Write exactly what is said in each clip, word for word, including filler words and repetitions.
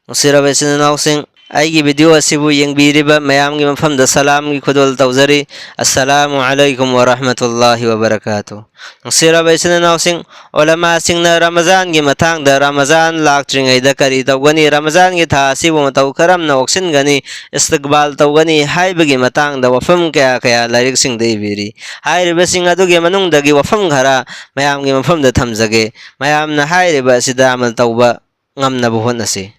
ꯅꯨꯡꯁꯤꯔꯕ ꯏꯆꯤꯟ ꯏꯅꯥꯎꯁꯤꯡ, ꯑꯩꯒꯤ video ꯑꯁꯤꯕꯨ ꯌꯦꯡꯕꯤꯔꯤꯕ ꯃꯌꯥꯝꯒꯤ ꯃꯐꯝꯗ ꯁꯂꯥꯝꯒꯤ ꯈꯨꯗꯣꯜ ꯇꯧꯖꯔꯤ꯫ ꯑꯁꯁꯂꯥꯃꯨ ꯑꯂꯥꯏꯀꯨꯝ ꯋꯔꯍꯃꯇꯨꯜꯂꯥꯍꯤ ꯋꯕꯔꯀꯥꯇꯨ꯫ ꯅꯨꯡꯁꯤꯔꯕ ꯏꯆꯤꯟ ꯏꯅꯥꯎꯁꯤꯡ, ꯎꯂꯃꯥꯁꯤꯡꯅ ꯔꯃꯖꯥꯟꯒꯤ ꯃꯇꯥꯡꯗ, ꯔꯃꯖꯥꯟ ꯂꯥꯛꯇ꯭ꯔꯤꯉꯩꯗ ꯀꯔꯤ ꯇꯧꯒꯅꯤ, ꯔꯃꯖꯥꯟꯒꯤ ꯊꯥ ꯑꯁꯤꯕꯨ ꯃꯇꯧ ꯀꯔꯝꯅ ꯑꯣꯛꯁꯤꯟꯒꯅꯤ, ꯏꯁꯇꯤꯛꯕꯥꯜ ꯇꯧꯒꯅꯤ ꯍꯥꯏꯕꯒꯤ ꯃꯇꯥꯡꯗ ꯋꯥꯐꯝ ꯀꯌꯥ ꯀꯌꯥ ꯂꯥꯏꯔꯤꯛꯁꯤꯡꯗ ꯏꯕꯤꯔꯤ꯫ ꯍꯥꯏꯔꯤꯕꯁꯤꯡ ꯑꯗꯨꯒꯤ ꯃꯅꯨꯡꯗꯒꯤ ꯋꯥꯐꯝ ꯈꯔ ꯃꯌꯥꯝꯒꯤ ꯃꯐꯝꯗ ꯊꯝꯖꯒꯦ꯫ ꯃꯌꯥꯝꯅ ꯍꯥꯏꯔꯤꯕ ꯑꯁꯤꯗ ꯑꯃꯜ ꯇꯧꯕ ꯉꯝꯅꯕ ꯍꯣꯠꯅꯁꯤ꯫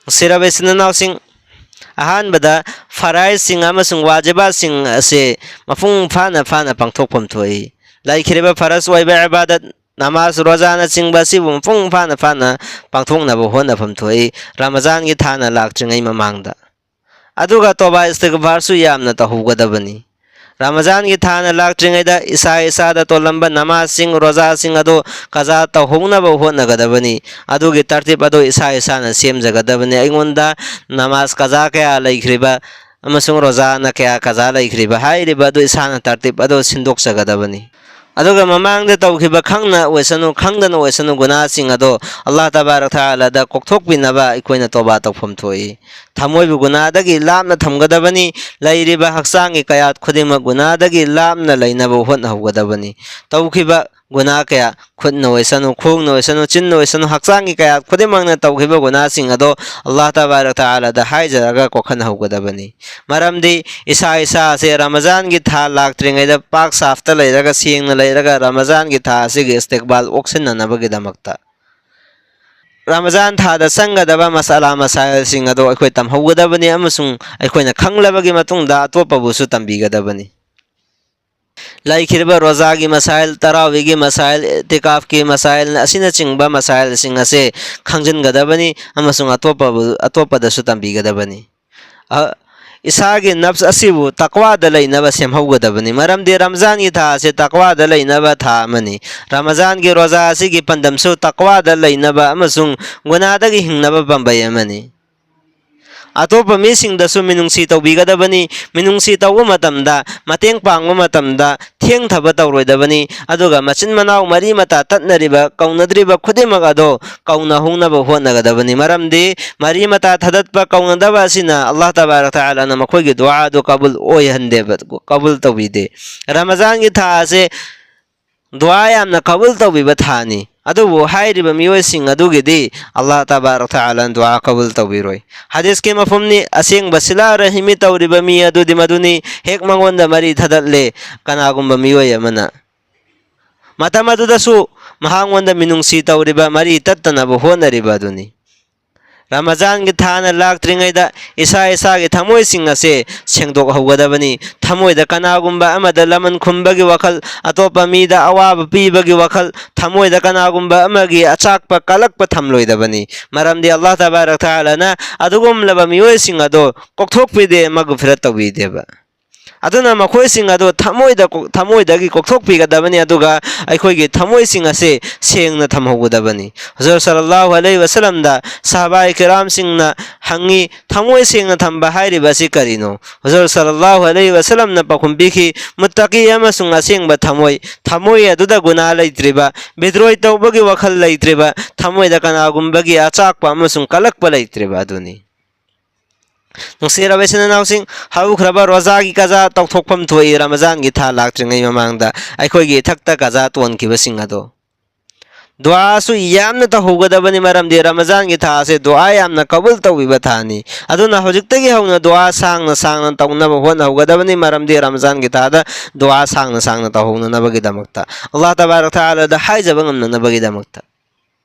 ꯅꯨꯡꯁꯤꯔꯕ ꯏꯆꯤꯟ ꯏꯅꯥꯎꯁꯤꯡ, ꯑꯍꯥꯟꯕꯗ ꯐꯔꯥꯏꯖꯁꯤꯡ ꯑꯃꯁꯨꯡ ꯋꯥꯖꯤꯕꯥꯠꯁꯤꯡ ꯑꯁꯤ ꯃꯄꯨꯡ ꯐꯥꯅ ꯐꯥꯅ ꯄꯥꯡꯊꯣꯛꯐꯝ ꯊꯣꯛꯏ꯫ ꯂꯩꯈꯤꯔꯤꯕ ꯐꯔꯖ ꯑꯣꯏꯕ ꯏꯕꯥꯗꯠ, ꯅꯃꯥꯖ, ꯔꯣꯖꯥꯅꯆꯤꯡꯕ ꯑꯁꯤꯕꯨ ꯃꯄꯨꯡ ꯐꯥꯅ ꯐꯥꯅ ꯄꯥꯡꯊꯣꯛꯅꯕ ꯍꯣꯠꯅꯐꯝ ꯊꯣꯛꯏ, ꯔꯃꯖꯥꯟꯒꯤ ꯊꯥꯅ ꯂꯥꯛꯇ꯭ꯔꯤꯉꯩ ꯃꯃꯥꯡꯗ꯫ ꯑꯗꯨꯒ ꯇꯣꯕꯥ ꯏꯁꯇꯤꯒꯐꯥꯔꯁꯨ ꯌꯥꯝꯅ ꯇꯧꯍꯧꯒꯗꯕꯅꯤ꯫ ꯔꯃꯖꯥꯟꯒꯤ ꯊꯥꯅ ꯂꯥꯛꯇ꯭ꯔꯤꯉꯩꯗ ꯏꯁꯥ ꯏꯁꯥꯗ ꯇꯣꯜꯂꯝꯕ ꯅꯃꯥꯖꯁꯤꯡ, ꯔꯣꯖꯥꯁꯤꯡ ꯑꯗꯨ ꯀꯖꯥ ꯇꯧꯍꯧꯅꯕ ꯍꯣꯠꯅꯒꯗꯕꯅꯤ꯫ ꯑꯗꯨꯒꯤ ꯇꯔꯇꯤꯞ ꯑꯗꯨ ꯏꯁꯥ ꯏꯁꯥꯅ ꯁꯦꯝꯖꯒꯗꯕꯅꯤ꯫ ꯑꯩꯉꯣꯟꯗ ꯅꯃꯥꯖ ꯀꯖꯥ ꯀꯌꯥ ꯂꯩꯈ꯭ꯔꯤꯕ ꯑꯃꯁꯨꯡ ꯔꯣꯖꯥꯅ ꯀꯌꯥ ꯀꯖꯥ ꯂꯩꯈ꯭ꯔꯤꯕ ꯍꯥꯏꯔꯤꯕ ꯑꯗꯨ ꯏꯁꯥꯅ ꯇꯔꯇꯤꯞ ꯑꯗꯨ ꯁꯤꯟꯗꯣꯛꯆꯒꯗꯕꯅꯤ꯫ ꯑꯗꯨꯒ ꯃꯃꯥꯡꯗ ꯇꯧꯈꯤꯕ, ꯈꯪꯅ ꯑꯣꯏꯁꯅꯨ, ꯈꯪꯗꯅ ꯑꯣꯏꯁꯅꯨ, ꯒꯨꯅꯥꯁꯤꯡ ꯑꯗꯣ ꯑꯜꯂꯥꯍ ꯇꯕꯥꯔꯛ ꯊꯥꯂꯥꯗ ꯀꯣꯛꯊꯣꯛꯄꯤꯅꯕ ꯑꯩꯈꯣꯏꯅ ꯇꯣꯕꯥ ꯇꯧꯐꯝ ꯊꯣꯛꯏ꯫ ꯊꯃꯣꯏꯕꯨ ꯒꯨꯅꯥꯗꯒꯤ ꯂꯥꯞꯅ ꯊꯝꯒꯗꯕꯅꯤ꯫ ꯂꯩꯔꯤꯕ ꯍꯛꯆꯥꯡꯒꯤ ꯀꯌꯥꯠ ꯈꯨꯗꯤꯡꯃꯛ ꯒꯨꯅꯥꯗꯒꯤ ꯂꯥꯞꯅ ꯂꯩꯅꯕ ꯍꯣꯠꯅꯍꯧꯒꯗꯕꯅꯤ꯫ ꯇꯧꯈꯤꯕ ꯒꯨꯅꯥ ꯀꯌꯥ, ꯈꯨꯠꯅ ꯑꯣꯏꯁꯅꯨ, ꯈꯣꯡꯅ ꯑꯣꯏꯁꯅꯨ, ꯆꯤꯟꯅ ꯑꯣꯏꯁꯅꯨ, ꯍꯛꯆꯥꯡꯒꯤ ꯀꯌꯥꯠ ꯈꯨꯗꯤꯡꯃꯛꯅ ꯇꯧꯈꯤꯕ ꯒꯨꯅꯥꯁꯤꯡ ꯑꯗꯣ ꯑꯜꯂꯥꯍ ꯇꯕꯥꯔꯛ ꯊꯥꯂꯥꯗ ꯍꯥꯏꯖꯔꯒ ꯀꯣꯛꯍꯟꯍꯧꯒꯗꯕꯅꯤ꯫ ꯃꯔꯝꯗꯤ ꯏꯁꯥ ꯏꯁꯥ ꯑꯁꯦ ꯔꯃꯖꯥꯟꯒꯤ ꯊꯥ ꯂꯥꯛꯇ꯭ꯔꯤꯉꯩꯗ ꯄꯥꯛ ꯁꯥꯐꯇ ꯂꯩꯔꯒ, ꯁꯦꯡꯅ ꯂꯩꯔꯒ, ꯔꯃꯖꯥꯟꯒꯤ ꯊꯥ ꯑꯁꯤꯒꯤ ꯏꯁꯇꯤꯛꯕꯥꯜ ꯑꯣꯛꯁꯤꯟꯅꯅꯕꯒꯤꯗꯃꯛꯇ ꯔꯃꯖꯥꯟ ꯊꯥꯗ ꯆꯪꯒꯗꯕ ꯃꯁꯥꯂꯥ ꯃꯁꯥꯏꯜꯁꯤꯡ ꯑꯗꯣ ꯑꯩꯈꯣꯏ ꯇꯝꯍꯧꯒꯗꯕꯅꯤ, ꯑꯃꯁꯨꯡ ꯑꯩꯈꯣꯏꯅ ꯈꯪꯂꯕꯒꯤ ꯃꯇꯨꯡꯗ ꯑꯇꯣꯞꯄꯕꯨꯁꯨ ꯇꯝꯕꯤꯒꯗꯕꯅꯤ꯫ ꯂꯩꯈꯤꯔꯤꯕ ꯔꯣꯖꯥꯒꯤ ꯃꯁꯥꯏꯜ, ꯇꯔꯥꯋꯤꯒꯤ ꯃꯁꯥꯏꯜ, ꯏꯇꯤꯀꯥꯐꯀꯤ ꯃꯁꯥꯏꯜ ꯑꯁꯤꯅꯆꯤꯡꯕ ꯃꯁꯥꯏꯜꯁꯤꯡ ꯑꯁꯦ ꯈꯪꯖꯤꯟꯒꯗꯕꯅꯤ ꯑꯃꯁꯨꯡ ꯑꯇꯣꯞꯄꯕꯨ, ꯑꯇꯣꯞꯄꯗꯁꯨ ꯇꯝꯕꯤꯒꯗꯕꯅꯤ꯫ ꯑ, ꯏꯁꯥꯒꯤ ꯅꯐꯁ ꯑꯁꯤꯕꯨ ꯇꯛꯋꯥꯗ ꯂꯩꯅꯕ ꯁꯦꯝꯍꯧꯒꯗꯕꯅꯤ, ꯃꯔꯝꯗꯤ ꯔꯝꯖꯥꯟꯒꯤ ꯊꯥ ꯑꯁꯤ ꯇꯛꯋꯥꯗ ꯂꯩꯅꯕ ꯊꯥ ꯑꯃꯅꯤ꯫ ꯔꯃꯖꯥꯟꯒꯤ ꯔꯣꯖꯥ ꯑꯁꯤꯒꯤ ꯄꯥꯟꯗꯝꯁꯨ ꯇꯛꯋꯥꯗ ꯂꯩꯅꯕ ꯑꯃꯁꯨꯡ ꯒꯨꯅꯥꯗꯒꯤ ꯍꯤꯡꯅꯕ ꯄꯥꯝꯕꯩ ꯑꯃꯅꯤ꯫ ꯑꯇꯣꯞꯄ ꯃꯤꯁꯤꯡꯗꯁꯨ ꯃꯤꯅꯨꯡꯁꯤ ꯇꯧꯕꯤꯒꯗꯕꯅꯤ꯫ ꯃꯤꯅꯨꯡꯁꯤ ꯇꯧꯕ ꯃꯇꯝꯗ, ꯃꯇꯦꯡ ꯄꯥꯡꯕ ꯃꯇꯝꯗ, ꯊꯦꯡꯊꯕ ꯇꯧꯔꯣꯏꯗꯕꯅꯤ꯫ ꯑꯗꯨꯒ ꯃꯆꯤꯟ ꯃꯅꯥꯎ ꯃꯔꯤ ꯃꯇꯥ ꯇꯠꯅꯔꯤꯕ, ꯀꯧꯅꯗ꯭ꯔꯤꯕ ꯈꯨꯗꯤꯡꯃꯛ ꯑꯗꯣ ꯀꯧꯅꯍꯧꯅꯕ ꯍꯣꯠꯅꯒꯗꯕꯅꯤ꯫ ꯃꯔꯝꯗꯤ ꯃꯔꯤ ꯃꯇꯥ ꯊꯥꯗꯠꯄ, ꯀꯧꯅꯗꯕ ꯑꯁꯤꯅ ꯑꯜꯂꯥꯍ ꯇꯕꯥꯔꯛ ꯇꯥꯂꯥꯅ ꯃꯈꯣꯏꯒꯤ ꯗꯨꯋꯥ ꯑꯗꯨ ꯀꯕꯨꯜ ꯑꯣꯏꯍꯟꯗꯦꯕ, ꯀꯕꯨꯜ ꯇꯧꯕꯤꯗꯦ꯫ ꯔꯃꯖꯥꯟꯒꯤ ꯊꯥ ꯑꯁꯦ ꯗꯨꯋꯥ ꯌꯥꯝꯅ ꯀꯕꯨꯜ ꯇꯧꯕꯤꯕ ꯊꯥꯅꯤ꯫ ꯑꯗꯨꯕꯨ ꯍꯥꯏꯔꯤꯕ ꯃꯤꯑꯣꯏꯁꯤꯡ ꯑꯗꯨꯒꯤꯗꯤ ꯑꯜꯂꯥꯍ ꯇꯕꯥꯔꯛ ꯇꯥꯂꯥꯅ ꯗꯨꯋꯥ ꯀꯕꯨꯜ ꯇꯧꯕꯤꯔꯣꯏ꯫ ꯍꯗꯤꯁꯀꯤ ꯃꯐꯍꯨꯝꯅꯤ, ꯑꯁꯦꯡꯕ ꯁꯤꯂꯥ ꯔꯍꯤꯃꯤ ꯇꯧꯔꯤꯕ ꯃꯤ ꯑꯗꯨꯗꯤ ꯃꯗꯨꯅꯤ, ꯍꯦꯛ ꯃꯉꯣꯟꯗ ꯃꯔꯤ ꯊꯥꯗꯠꯂꯦ ꯀꯅꯥꯒꯨꯝꯕ ꯃꯤꯑꯣꯏ ꯑꯃꯅ꯫ ꯃꯇꯝ ꯑꯗꯨꯗꯁꯨ ꯃꯍꯥꯛꯉꯣꯟꯗ ꯃꯤꯅꯨꯡꯁꯤ ꯇꯧꯔꯤꯕ, ꯃꯔꯤ ꯇꯠꯇꯅꯕ ꯍꯣꯠꯅꯔꯤꯕ ꯑꯗꯨꯅꯤ꯫ ꯔꯃꯖꯥꯟꯒꯤ ꯊꯥꯅ ꯂꯥꯛꯇ꯭ꯔꯤꯉꯩꯗ ꯏꯁꯥ ꯏꯁꯥꯒꯤ ꯊꯃꯣꯏꯁꯤꯡ ꯑꯁꯦ ꯁꯦꯡꯗꯣꯛꯍꯧꯒꯗꯕꯅꯤ꯫ ꯊꯃꯣꯏꯗ ꯀꯅꯥꯒꯨꯝꯕ ꯑꯃꯗ ꯂꯃꯟ ꯈꯨꯝꯕꯒꯤ ꯋꯥꯈꯜ, ꯑꯇꯣꯞꯄ ꯃꯤꯗ ꯑꯋꯥꯕ ꯄꯤꯕꯒꯤ ꯋꯥꯈꯜ, ꯊꯃꯣꯏꯗ ꯀꯅꯥꯒꯨꯝꯕ ꯑꯃꯒꯤ ꯑꯆꯥꯛꯄ ꯀꯜꯂꯛꯄ ꯊꯝꯂꯣꯏꯗꯕꯅꯤ꯫ ꯃꯔꯝꯗꯤ ꯑꯜꯂꯥꯍ ꯇꯕꯥꯔꯛ ꯇꯥꯂꯥꯅ ꯑꯗꯨꯒꯨꯝꯂꯕ ꯃꯤꯑꯣꯏꯁꯤꯡ ꯑꯗꯣ ꯀꯣꯛꯊꯣꯛꯄꯤꯗꯦ, ꯃꯒꯐꯤꯔꯠ ꯇꯧꯕꯤꯗꯦꯕ꯫ ꯑꯗꯨꯅ ꯃꯈꯣꯏꯁꯤꯡ ꯑꯗꯣ ꯊꯃꯣꯏꯗ ꯀꯣꯛ-, ꯊꯃꯣꯏꯗꯒꯤ ꯀꯣꯛꯊꯣꯛꯄꯤꯒꯗꯕꯅꯤ, ꯑꯗꯨꯒ ꯑꯩꯈꯣꯏꯒꯤ ꯊꯃꯣꯏꯁꯤꯡ ꯑꯁꯦ ꯁꯦꯡꯅ ꯊꯝꯍꯧꯒꯗꯕꯅꯤ꯫ ꯍꯨꯖꯨꯔ ꯁꯜꯂꯜꯂꯥꯍꯨ ꯑꯂꯩꯍꯤ ꯋꯁꯜꯂꯝꯗ ꯁꯍꯥꯕꯥꯏ ꯀꯤꯔꯥꯝꯁꯤꯡꯅ ꯍꯪꯉꯤ, "ꯊꯃꯣꯏ ꯁꯦꯡꯅ ꯊꯝꯕ ꯍꯥꯏꯔꯤꯕ ꯑꯁꯤ ꯀꯔꯤꯅꯣ?" ꯍꯨꯖꯨꯔ ꯁꯜꯂꯜꯂꯥꯍꯨ ꯑꯂꯩꯍꯤ ꯋꯁꯜꯂꯝꯅ ꯄꯥꯎꯈꯨꯝ ꯄꯤꯈꯤ, "ꯃꯨꯠꯇꯀꯤ ꯑꯃꯁꯨꯡ ꯑꯁꯦꯡꯕ ꯊꯃꯣꯏ, ꯊꯃꯣꯏ ꯑꯗꯨꯗ ꯒꯨꯅꯥ ꯂꯩꯇ꯭ꯔꯤꯕ, ꯕꯤꯗ꯭ꯔꯣꯏ ꯇꯧꯕꯒꯤ ꯋꯥꯈꯜ ꯂꯩꯇ꯭ꯔꯤꯕ, ꯊꯃꯣꯏꯗ ꯀꯅꯥꯒꯨꯝꯕꯒꯤ ꯑꯆꯥꯛꯄ ꯑꯃꯁꯨꯡ ꯀꯜꯂꯛꯄ ꯂꯩꯇ꯭ꯔꯤꯕ ꯑꯗꯨꯅꯤ"꯫ ꯅꯨꯡꯁꯤꯔꯕ ꯏꯆꯤꯟ ꯏꯅꯥꯎꯁꯤꯡ, ꯍꯧꯈ꯭ꯔꯕ ꯔꯣꯖꯥꯒꯤ ꯀꯖꯥ ꯇꯧꯊꯣꯛꯐꯝ ꯊꯣꯛꯏ ꯔꯃꯖꯥꯟꯒꯤ ꯊꯥ ꯂꯥꯛꯇ꯭ꯔꯤꯉꯩ ꯃꯃꯥꯡꯗ ꯑꯩꯈꯣꯏꯒꯤ ꯏꯊꯛꯇ ꯀꯖꯥ ꯇꯣꯟꯈꯤꯕꯁꯤꯡ ꯑꯗꯣ꯫ ꯗꯨꯋꯥꯁꯨ ꯌꯥꯝꯅ ꯇꯧꯍꯧꯒꯗꯕꯅꯤ, ꯃꯔꯝꯗꯤ ꯔꯃꯖꯥꯟꯒꯤ ꯊꯥ ꯑꯁꯤ ꯗꯨꯋꯥ ꯌꯥꯝꯅ ꯀꯕꯨꯜ ꯇꯧꯕꯤꯕ ꯊꯥꯅꯤ꯫ ꯑꯗꯨꯅ ꯍꯧꯖꯤꯛꯇꯒꯤ ꯍꯧꯅ ꯗꯨꯋꯥ ꯁꯥꯡꯅ ꯁꯥꯡꯅ ꯇꯧꯅꯕ ꯍꯣꯠꯅꯍꯧꯒꯗꯕꯅꯤ, ꯃꯔꯝꯗꯤ ꯔꯃꯖꯥꯟꯒꯤ ꯊꯥꯗ ꯗꯨꯋꯥ ꯁꯥꯡꯅ ꯁꯥꯡꯅ ꯇꯧꯍꯧꯅꯅꯕꯒꯤꯗꯃꯛꯇ, ꯑꯜꯂꯥꯍ ꯇꯕꯥꯔꯛ ꯇꯥꯂꯥꯗ ꯍꯥꯏꯖꯕ ꯉꯝꯅꯅꯕꯒꯤꯗꯃꯛꯇ꯫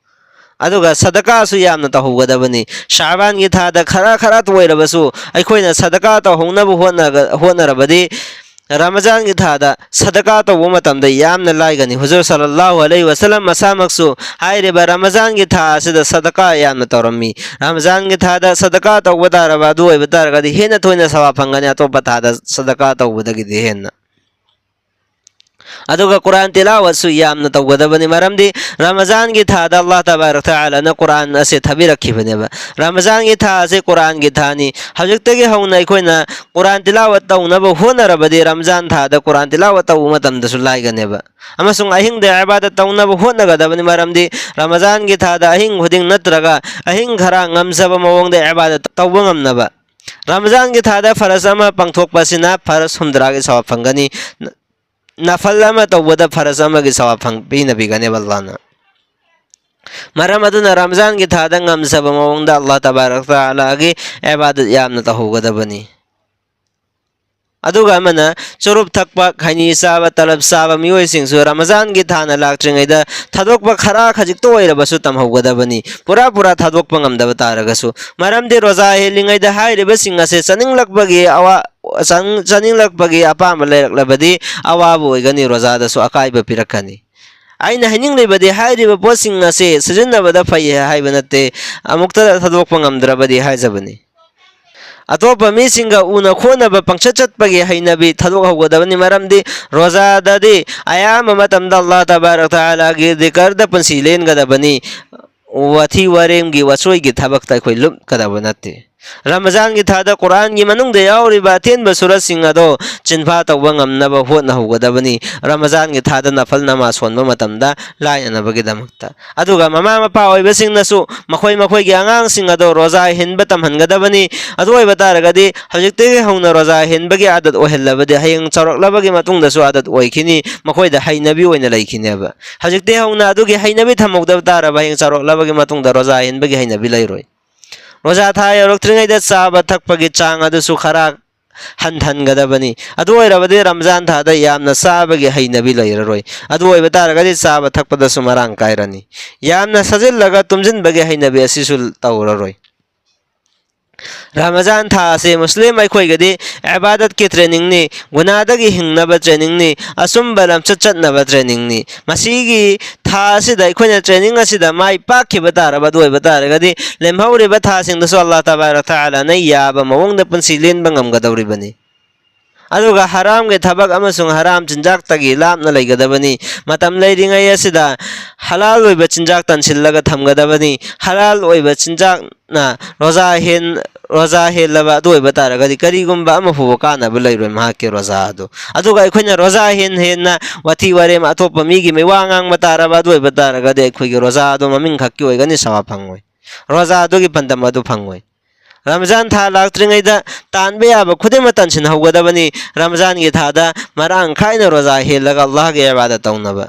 ꯑꯗꯨꯒ ꯁꯗꯀꯥꯁꯨ ꯌꯥꯝꯅ ꯇꯧꯍꯧꯒꯗꯕꯅꯤ꯫ ꯁꯥꯕꯥꯟꯒꯤ ꯊꯥꯗ ꯈꯔ ꯈꯔꯇ ꯑꯣꯏꯔꯕꯁꯨ ꯑꯩꯈꯣꯏꯅ ꯁꯗꯀꯥ ꯇꯧꯍꯧꯅꯕ ꯍꯣꯠꯅꯒ-, ꯍꯣꯠꯅꯔꯕꯗꯤ ꯔꯃꯖꯥꯟꯒꯤ ꯊꯥꯗ ꯁꯗꯀꯥ ꯇꯧꯕ ꯃꯇꯝꯗ ꯌꯥꯝꯅ ꯂꯥꯏꯒꯅꯤ꯫ ꯍꯨꯖꯨꯔ ꯁꯜꯂꯜꯂꯥꯍꯨ ꯑꯂꯩꯍꯤ ꯋꯁꯜꯂꯝ ꯃꯁꯥꯃꯛꯁꯨ ꯍꯥꯏꯔꯤꯕ ꯔꯃꯖꯥꯟꯒꯤ ꯊꯥ ꯑꯁꯤꯗ ꯁꯗꯀꯥ ꯌꯥꯝꯅ ꯇꯧꯔꯝꯃꯤ꯫ ꯔꯃꯖꯥꯟꯒꯤ ꯊꯥꯗ ꯁꯗꯀꯥ ꯇꯧꯕ ꯇꯥꯔꯕ ꯑꯗꯨ ꯑꯣꯏꯕ ꯇꯥꯔꯒꯗꯤ ꯍꯦꯟꯅ ꯊꯣꯏꯅ ꯁꯋꯥꯕ ꯐꯪꯒꯅꯤ ꯑꯇꯣꯞꯄ ꯊꯥꯗ ꯁꯗꯀꯥ ꯇꯧꯕꯗꯒꯤꯗꯤ ꯍꯦꯟꯅ꯫ ꯑꯗꯨꯒ ꯀꯨꯔꯥꯟ ꯇꯤꯂꯥꯋꯠꯁꯨ ꯌꯥꯝꯅ ꯇꯧꯒꯗꯕꯅꯤ, ꯃꯔꯝꯗꯤ ꯔꯃꯖꯥꯟꯒꯤ ꯊꯥꯗ ꯑꯜꯂꯥꯍ ꯇꯕꯥꯔꯛ ꯇꯥꯂꯥꯅ ꯀꯨꯔꯥꯟ ꯑꯁꯦ ꯊꯥꯕꯤꯔꯛꯈꯤꯕꯅꯦꯕ꯫ ꯔꯃꯖꯥꯟꯒꯤ ꯊꯥ ꯑꯁꯦ ꯀꯨꯔꯥꯟꯒꯤ ꯊꯥꯅꯤ꯫ ꯍꯧꯖꯤꯛꯇꯒꯤ ꯍꯧꯅ ꯑꯩꯈꯣꯏꯅ ꯀꯨꯔꯥꯟ ꯇꯤꯂꯥꯋꯠ ꯇꯧꯅꯕ ꯍꯣꯠꯅꯔꯕꯗꯤ ꯔꯃꯖꯥꯟ ꯊꯥꯗ ꯀꯨꯔꯥꯟ ꯇꯤꯂꯥꯋꯠ ꯇꯧꯕ ꯃꯇꯝꯗꯁꯨ ꯂꯥꯏꯒꯅꯦꯕ꯫ ꯑꯃꯁꯨꯡ ꯑꯍꯤꯡꯗ ꯏꯕꯥꯗꯠ ꯇꯧꯅꯕ ꯍꯣꯠꯅꯒꯗꯕꯅꯤ, ꯃꯔꯝꯗꯤ ꯔꯃꯖꯥꯟꯒꯤ ꯊꯥꯗ ꯑꯍꯤꯡ ꯈꯨꯗꯤꯡ ꯅꯠꯇ꯭ꯔꯒ ꯑꯍꯤꯡ ꯈꯔ ꯉꯝꯖꯕ ꯃꯑꯣꯡꯗ ꯏꯕꯥꯗꯠ ꯇꯧꯕ ꯉꯝꯅꯕ꯫ ꯔꯃꯖꯥꯟꯒꯤ ꯊꯥꯗ ꯐꯔꯖ ꯑꯃ ꯄꯥꯡꯊꯣꯛꯄꯁꯤꯅ ꯐꯔꯖ ꯍꯨꯝꯗ꯭ꯔꯥꯒꯤ ꯁꯋꯥꯕ ꯐꯪꯒꯅꯤ꯫ ꯅꯐꯜ ꯑꯃ ꯇꯧꯕꯗ ꯐꯔꯖ ꯑꯃꯒꯤ ꯁꯋꯥꯕ ꯐꯪ-, ꯄꯤꯅꯕꯤꯒꯅꯦꯕ ꯑꯜꯂꯥꯍꯅ꯫ ꯃꯔꯝ ꯑꯗꯨꯅ ꯔꯃꯖꯥꯟꯒꯤ ꯊꯥꯗ ꯉꯝꯖꯕ ꯃꯑꯣꯡꯗ ꯑꯜꯂꯥꯍ ꯇꯕꯥꯔꯛ ꯇꯥꯂꯥꯒꯤ ꯏꯕꯥꯗꯠ ꯌꯥꯝꯅ ꯇꯧꯍꯧꯒꯗꯕꯅꯤ꯫ ꯑꯗꯨꯒ ꯑꯃꯅ ꯆꯨꯔꯨꯞ ꯊꯛꯄ, ꯈꯩꯅꯤ ꯆꯥꯕ, ꯇꯂꯕ ꯆꯥꯕ ꯃꯤꯑꯣꯏꯁꯤꯡꯁꯨ ꯔꯃꯖꯥꯟꯒꯤ ꯊꯥꯅ ꯂꯥꯛꯇ꯭ꯔꯤꯉꯩꯗ ꯊꯥꯗꯣꯛꯄ ꯈꯔ ꯈꯖꯤꯛꯇ ꯑꯣꯏꯔꯕꯁꯨ ꯇꯝꯍꯧꯒꯗꯕꯅꯤ, ꯄꯨꯔꯥ ꯄꯨꯔꯥ ꯊꯥꯗꯣꯛꯄ ꯉꯝꯗꯕ ꯇꯥꯔꯒꯁꯨ꯫ ꯃꯔꯝꯗꯤ ꯔꯣꯖꯥ ꯍꯦꯜꯂꯤꯉꯩꯗ ꯍꯥꯏꯔꯤꯕꯁꯤꯡ ꯑꯁꯦ ꯆꯥꯅꯤꯡꯂꯛꯄꯒꯤ ꯑꯋꯥ-, ꯆꯥꯅꯤꯡ-, ꯆꯥꯅꯤꯡꯂꯛꯄꯒꯤ ꯑꯄꯥꯝꯕ ꯂꯩꯔꯛꯂꯕꯗꯤ ꯑꯋꯥꯕ ꯑꯣꯏꯒꯅꯤ, ꯔꯣꯖꯥꯗꯁꯨ ꯑꯀꯥꯏꯕ ꯄꯤꯔꯛꯀꯅꯤ꯫ ꯑꯩꯅ ꯍꯥꯏꯅꯤꯡꯂꯤꯕꯗꯤ ꯍꯥꯏꯔꯤꯕ ꯄꯣꯠꯁꯤꯡ ꯑꯁꯤ ꯁꯤꯖꯤꯟꯅꯕꯗ ꯐꯩ ꯍꯥꯏꯕ ꯅꯠꯇꯦ, ꯑꯃꯨꯛꯇ ꯊꯥꯗꯣꯛꯄ ꯉꯝꯗ꯭ꯔꯕꯗꯤ ꯍꯥꯏꯖꯕꯅꯤ꯫ ꯑꯇꯣꯞꯄ ꯃꯤꯁꯤꯡꯒ ꯎꯅ ꯈꯣꯠꯅꯕ ꯄꯪꯆꯠ ꯆꯠꯄꯒꯤ ꯍꯩꯅꯕꯤ ꯊꯥꯗꯣꯛꯍꯧꯒꯗꯕꯅꯤ, ꯃꯔꯝꯗꯤ ꯔꯣꯖꯥꯗꯗꯤ ꯑꯌꯥꯝꯕ ꯃꯇꯝꯗ ꯑꯜꯂꯥꯍ ꯇꯕꯥꯔꯛ ꯇꯥꯂꯥꯒꯤ ꯗꯤꯀꯔꯗ ꯄꯨꯟꯁꯤ ꯂꯦꯟꯒꯗꯕꯅꯤ꯫ ꯋꯥꯊꯤ ꯋꯥꯔꯦꯝꯒꯤ, ꯋꯥꯆꯣꯏꯒꯤ ꯊꯕꯛꯇ ꯑꯩꯈꯣꯏ ꯂꯨꯞꯀꯗꯕ ꯅꯠꯇꯦ꯫ ꯔꯃꯖꯥꯟꯒꯤ ꯊꯥꯗ ꯀꯨꯔꯥꯟꯒꯤ ꯃꯅꯨꯡꯗ ꯌꯥꯎꯔꯤꯕ ꯑꯇꯦꯟꯕ ꯁꯨꯔꯁꯤꯡ ꯑꯗꯣ ꯆꯤꯟꯐꯥ ꯇꯧꯕ ꯉꯝꯅꯕ ꯍꯣꯠꯅꯍꯧꯒꯗꯕꯅꯤ, ꯔꯃꯖꯥꯟꯒꯤ ꯊꯥꯗ ꯅꯐꯜ ꯅꯃꯥꯖ ꯁꯣꯟꯕ ꯃꯇꯝꯗ ꯂꯥꯏꯅꯅꯕꯒꯤꯗꯃꯛꯇ꯫ ꯑꯗꯨꯒ ꯃꯃꯥ ꯃꯄꯥ ꯑꯣꯏꯕꯁꯤꯡꯅꯁꯨ ꯃꯈꯣꯏ ꯃꯈꯣꯏꯒꯤ ꯑꯉꯥꯡꯁꯤꯡ ꯑꯗꯣ ꯔꯣꯖꯥ ꯍꯦꯟꯕ ꯇꯝꯍꯟꯒꯗꯕꯅꯤ꯫ ꯑꯗꯨ ꯑꯣꯏꯕ ꯇꯥꯔꯒꯗꯤ ꯍꯧꯖꯤꯛꯇꯒꯤ ꯍꯧꯅ ꯔꯣꯖꯥ ꯍꯦꯟꯕꯒꯤ ꯑꯥꯗꯠ ꯑꯣꯏꯍꯜꯂꯕꯗꯤ ꯍꯌꯦꯡ ꯆꯥꯎꯔꯛꯂꯕꯒꯤ ꯃꯇꯨꯡꯗꯁꯨ ꯑꯥꯗꯠ ꯑꯣꯏꯈꯤꯅꯤ, ꯃꯈꯣꯏꯗ ꯍꯩꯅꯕꯤ ꯑꯣꯏꯅ ꯂꯩꯈꯤꯅꯦꯕ꯫ ꯍꯧꯖꯤꯛꯇꯤ ꯍꯧꯅ ꯑꯗꯨꯒꯤ ꯍꯩꯅꯕꯤ ꯊꯝꯍꯧꯗꯕ ꯇꯥꯔꯕ ꯍꯌꯦꯡ ꯆꯥꯎꯔꯛꯂꯕꯒꯤ ꯃꯇꯨꯡꯗ ꯔꯣꯖꯥ ꯍꯦꯟꯕꯒꯤ ꯍꯩꯅꯕꯤ ꯂꯩꯔꯣꯏ꯫ ꯔꯣꯖꯥ ꯊꯥ ꯌꯧꯔꯛꯇ꯭ꯔꯤꯉꯩꯗ ꯆꯥꯕ ꯊꯛꯄꯒꯤ ꯆꯥꯡ ꯑꯗꯨꯁꯨ ꯈꯔ ꯍꯟꯊꯍꯟꯒꯗꯕꯅꯤ꯫ ꯑꯗꯨ ꯑꯣꯏꯔꯕꯗꯤ ꯔꯝꯖꯥꯟ ꯊꯥꯗ ꯌꯥꯝꯅ ꯆꯥꯕꯒꯤ ꯍꯩꯅꯕꯤ ꯂꯩꯔꯔꯣꯏ꯫ ꯑꯗꯨ ꯑꯣꯏꯕ ꯇꯥꯔꯒꯗꯤ ꯆꯥꯕ ꯊꯛꯄꯗꯁꯨ ꯃꯔꯥꯡ ꯀꯥꯏꯔꯅꯤ꯫ ꯌꯥꯝꯅ ꯁꯥꯖꯤꯜꯂꯒ ꯇꯨꯝꯁꯤꯟꯕꯒꯤ ꯍꯩꯅꯕꯤ ꯑꯁꯤꯁꯨ ꯇꯧꯔꯔꯣꯏ꯫ ꯔꯃꯖꯥꯟ ꯊꯥ ꯑꯁꯤ ꯃꯨꯁꯂꯤꯝ ꯑꯩꯈꯣꯏꯒꯤꯗꯤ ꯏꯕꯥꯗꯠꯀꯤ ꯇ꯭ꯔꯦꯅꯤꯡꯅꯤ, ꯒꯨꯅꯥꯗꯒꯤ ꯍꯤꯡꯅꯕ ꯇ꯭ꯔꯦꯅꯤꯡꯅꯤ, ꯑꯆꯨꯝꯕ ꯂꯝꯆꯠ ꯆꯠꯅꯕ ꯇ꯭ꯔꯦꯅꯤꯡꯅꯤ꯫ ꯃꯁꯤꯒꯤ ꯊꯥ ꯑꯁꯤꯗ ꯑꯩꯈꯣꯏꯅ ꯇ꯭ꯔꯦꯅꯤꯡ ꯑꯁꯤꯗ ꯃꯥꯏ ꯄꯥꯛꯈꯤꯕ ꯇꯥꯔꯕ, ꯑꯗꯨ ꯑꯣꯏꯕ ꯇꯥꯔꯒꯗꯤ ꯂꯦꯝꯍꯧꯔꯤꯕ ꯊꯥꯁꯤꯡꯗꯁꯨ ꯑꯜꯂꯥꯍ ꯇꯕꯥꯔꯛ ꯇꯥꯂꯥꯅ ꯌꯥꯕ ꯃꯑꯣꯡꯗ ꯄꯨꯟꯁꯤ ꯂꯦꯟꯕ ꯉꯝꯒꯗꯧꯔꯤꯕꯅꯤ꯫ ꯑꯗꯨꯒ ꯍꯔꯥꯝꯒꯤ ꯊꯕꯛ ꯑꯃꯁꯨꯡ ꯍꯔꯥꯝ ꯆꯤꯟꯖꯥꯛꯇꯒꯤ ꯂꯥꯞꯅ ꯂꯩꯒꯗꯕꯅꯤ꯫ ꯃꯇꯝ ꯂꯩꯔꯤꯉꯩ ꯑꯁꯤꯗ ꯍꯂꯥꯜ ꯑꯣꯏꯕ ꯆꯤꯟꯖꯥꯛ ꯇꯟꯁꯤꯜꯂꯒ ꯊꯝꯒꯗꯕꯅꯤ꯫ ꯍꯂꯥꯜ ꯑꯣꯏꯕ ꯆꯤꯟꯖꯥꯛꯅ ꯔꯣꯖꯥ ꯍꯦꯟ-, ꯔꯣꯖꯥ ꯍꯦꯜꯂꯕ ꯑꯗꯨ ꯑꯣꯏꯕ ꯇꯥꯔꯒꯗꯤ ꯀꯔꯤꯒꯨꯝꯕ ꯑꯃ ꯐꯥꯎꯕ ꯀꯥꯟꯅꯕ ꯂꯩꯔꯣꯏ ꯃꯍꯥꯛꯀꯤ ꯔꯣꯖꯥ ꯑꯗꯨ꯫ ꯑꯗꯨꯒ ꯑꯩꯈꯣꯏꯅ ꯔꯣꯖꯥ ꯍꯦꯟ ꯍꯦꯟꯅ ꯋꯥꯊꯤ ꯋꯥꯔꯦꯝ ꯑꯇꯣꯞꯄ ꯃꯤꯒꯤ ꯃꯤꯋꯥ ꯉꯥꯡꯕ ꯇꯥꯔꯕ ꯑꯗꯨ ꯑꯣꯏꯕ ꯇꯥꯔꯒꯗꯤ ꯑꯩꯈꯣꯏꯒꯤ ꯔꯣꯖꯥ ꯑꯗꯨ ꯃꯃꯤꯡ ꯈꯛꯀꯤ ꯑꯣꯏꯒꯅꯤ, ꯁꯋꯥꯕ ꯐꯪꯉꯣꯏ꯫ ꯔꯣꯖꯥ ꯑꯗꯨꯒꯤ ꯄꯥꯟꯗꯝ ꯑꯗꯨ ꯐꯪꯉꯣꯏ꯫ ꯔꯃꯖꯥꯟ ꯊꯥ ꯂꯥꯛꯇ꯭ꯔꯤꯉꯩꯗ ꯇꯥꯟꯕ ꯌꯥꯕ ꯈꯨꯗꯤꯡꯃꯛ ꯇꯥꯟꯁꯤꯟꯍꯧꯒꯗꯕꯅꯤ꯫ ꯔꯃꯖꯥꯟꯒꯤ ꯊꯥꯗ ꯃꯔꯥꯡ ꯀꯥꯏꯅ ꯔꯣꯖꯥ ꯍꯦꯜꯂꯒ ꯑꯜꯂꯥꯍꯒꯤ ꯏꯕꯥꯗꯠ ꯇꯧꯅꯕ꯫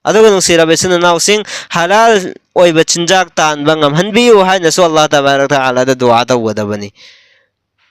ꯑꯗꯨꯒ ꯅꯨꯡꯁꯤꯔꯕ ꯏꯆꯤꯟ ꯏꯅꯥꯎꯁꯤꯡ, ꯍꯂꯥꯜ ꯑꯣꯏꯕ ꯆꯤꯟꯖꯥꯛ ꯇꯥꯟꯕ ꯉꯝꯍꯟꯕꯤꯌꯨ ꯍꯥꯏꯅꯁꯨ ꯑꯜꯂꯥꯍ ꯇꯕꯥꯔꯛ ꯇꯥꯂꯥꯗ ꯗꯨꯋꯥ ꯇꯧꯒꯗꯕꯅꯤ꯫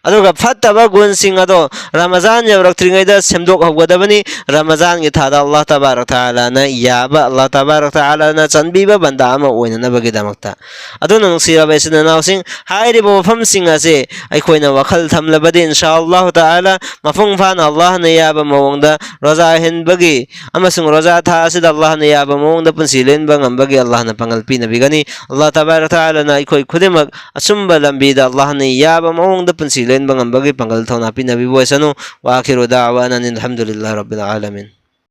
ꯑꯗꯨꯒ ꯐꯠꯇꯕ ꯒꯨꯟꯁꯤꯡ ꯑꯗꯣ ꯔꯃꯖꯥꯟ ꯌꯧꯔꯛꯇ꯭ꯔꯤꯉꯩꯗ ꯁꯦꯝꯗꯣꯛꯍꯧꯒꯗꯕꯅꯤ꯫ ꯔꯃꯖꯥꯟꯒꯤ ꯊꯥꯗ ꯑꯜꯂꯥꯍ ꯇꯕꯥꯔꯛ ꯇꯥꯂꯥꯅ ꯌꯥꯕ, ꯑꯜꯂꯥꯍ ꯇꯕꯥꯔꯛ ꯇꯥꯂꯥꯅ ꯆꯟꯕꯤꯕ ꯕꯟꯗꯥ ꯑꯃ ꯑꯣꯏꯅꯅꯕꯒꯤꯗꯃꯛꯇ꯫ ꯑꯗꯨꯅ ꯅꯨꯡꯁꯤꯔꯕ ꯏꯆꯤꯟ ꯏꯅꯥꯎꯁꯤꯡ, ꯍꯥꯏꯔꯤꯕ ꯋꯥꯐꯝꯁꯤꯡ ꯑꯁꯦ ꯑꯩꯈꯣꯏꯅ ꯋꯥꯈꯜ ꯊꯝꯂꯕꯗꯤ, ꯏꯟꯁꯥ ꯑꯜꯂꯥꯍ ꯇꯥꯂꯥ, ꯃꯄꯨꯡ ꯐꯥꯅ ꯑꯜꯂꯥꯍꯅ ꯌꯥꯕ ꯃꯑꯣꯡꯗ ꯔꯣꯖꯥ ꯍꯦꯟꯕꯒꯤ ꯑꯃꯁꯨꯡ ꯔꯣꯖꯥ ꯊꯥ ꯑꯁꯤꯗ ꯑꯜꯂꯥꯍꯅ ꯌꯥꯕ ꯃꯑꯣꯡꯗ ꯄꯨꯟꯁꯤ ꯂꯦꯟꯕ ꯉꯝꯕꯒꯤ ꯑꯜꯂꯥꯍꯅ ꯄꯥꯡꯒꯜ ꯄꯤꯅꯕꯤꯒꯅꯤ꯫ ꯑꯜꯂꯥꯍ ꯇꯕꯥꯔꯛ ꯇꯥꯂꯥꯅ ꯑꯩꯈꯣꯏ ꯈꯨꯗꯤꯡꯃꯛ ꯑꯆꯨꯝꯕ ꯂꯝꯕꯤꯗ ꯑꯜꯂꯥꯍꯅ ꯌꯥꯕ ꯃꯑꯣꯡꯗ ꯄꯨꯟꯁꯤ ꯂꯦꯟꯕ ꯉꯝꯕꯒꯤ ꯄꯥꯡꯒꯜ ꯊꯧꯅꯥ ꯄꯤꯅꯕꯤꯕ ꯑꯣꯏꯁꯅꯨ꯫ ꯋꯥꯈꯤꯔꯨ ꯗꯥꯋꯥꯅ ꯑꯅꯤꯜ ꯍꯝꯗꯨꯂꯤꯜꯂꯥꯍ ꯔꯕꯤꯜ ꯑꯥꯂꯃꯤꯟ꯫